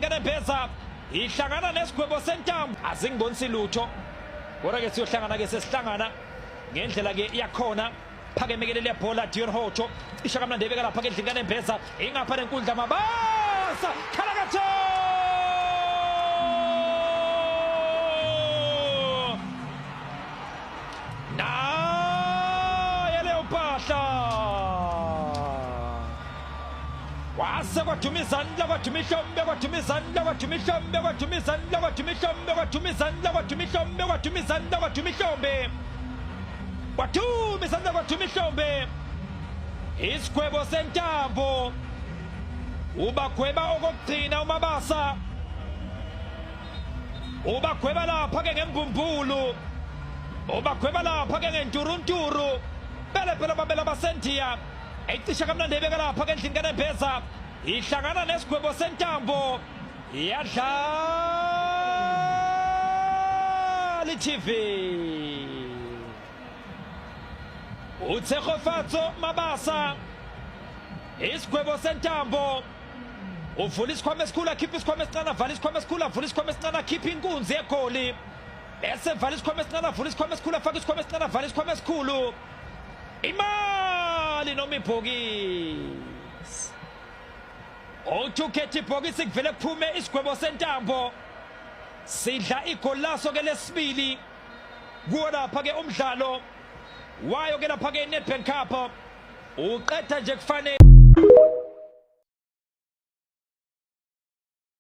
kanembeza, ihlangana nesigwebo sentambo, azingibonisi lutho. Kodwa ke siyohlangana ke, sesihlangana ngendlela ke yakhona. Phakemekele lebhola Dion Hotto, cisha kamnandi ebeka lapha ke endlini kanembeza, ingapha lenkundla Mabasa khalakatho naye leyo mpahla. Kwase kwaduma izandla, kwaduma ihlombe, kwaduma izandla, kwaduma ihlombe, kwaduma izandla, kwaduma ihlombe, kwaduma izandla, kwaduma ihlombe, kwaduma izandla, kwaduma ihlombe, kwaduma izandla, kwaduma ihlombe. Isigwebo sentambo, ubagweba okokugcina uMabasa, ubagweba lapha ke ngembumbulu, ubagweba lapha ke ngenturunturu. Phela phela babela basendiya, ecisha kamnandi ebeka lapha ke endlini kanembeza, ihlangana nesigwebo sentambo, yadlala i-TV. UTshegofatso Mabasa, isigwebo sentambo, uvula isikhwama esikhulu, akhiphe isikhwama esincane, avala isikhwama esikhulu, avula isikhwama esincane, akhiphe inkunzi yegoli, bese vala isikhwama esincane, avula isikhwama esikhulu, afake isikhwama esincane, avala isikhwama esikhulu. Imali noma ibhokisi, uthi ukhetha ibhokisi, kuvele kuphume isigwebo sentambo, sidla igoli laso ke lesibili kuwo lapha ke umdlalo wayo ke lapha ke iNedbank Cup, uqeda nje kufanele.